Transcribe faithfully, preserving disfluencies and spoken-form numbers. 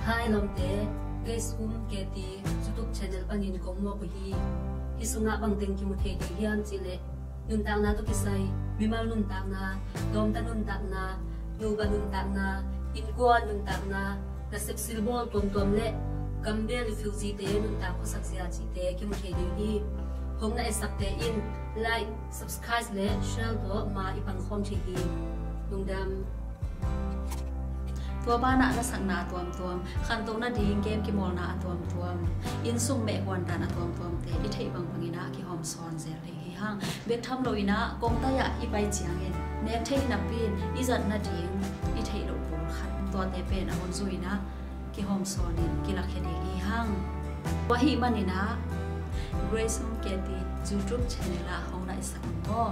Hi lawmte, Grace Um K T YouTube channel panin kong muak uh hi. Hih sungah bang teng kimu thei ding hiam cih leh nuntakna tawh kisai, mimal nuntakna, dawmta nuntakna, nupa nuntakna, innkuan nuntakna, nasep silbawl tuamtuam le gambel refugee-te nuntak khuasak zia cihte kimu thei ding hi. Hong na etsakte in like, subscribe le share tawh ma i pangkhawm thei hi. Lungdam. Tua banah lasakna a tuamtuam, khantohna ding game kimawlna a tuamtuam, innsung mehhuan dan a tuamtuamte i theih bangbangin ah kihawm sawn zel ding hi hang. Bek tham loin ah kongtai ah i pai ciangin nek theih napi-in i zat nading i theih loh pawl khat, tuate pen a hun zui-in ah kihawm sawnin kilakkhia ding hi hang. Tua ahih manin ah Grace Um K T YouTube channel ah hong na etsak un maw.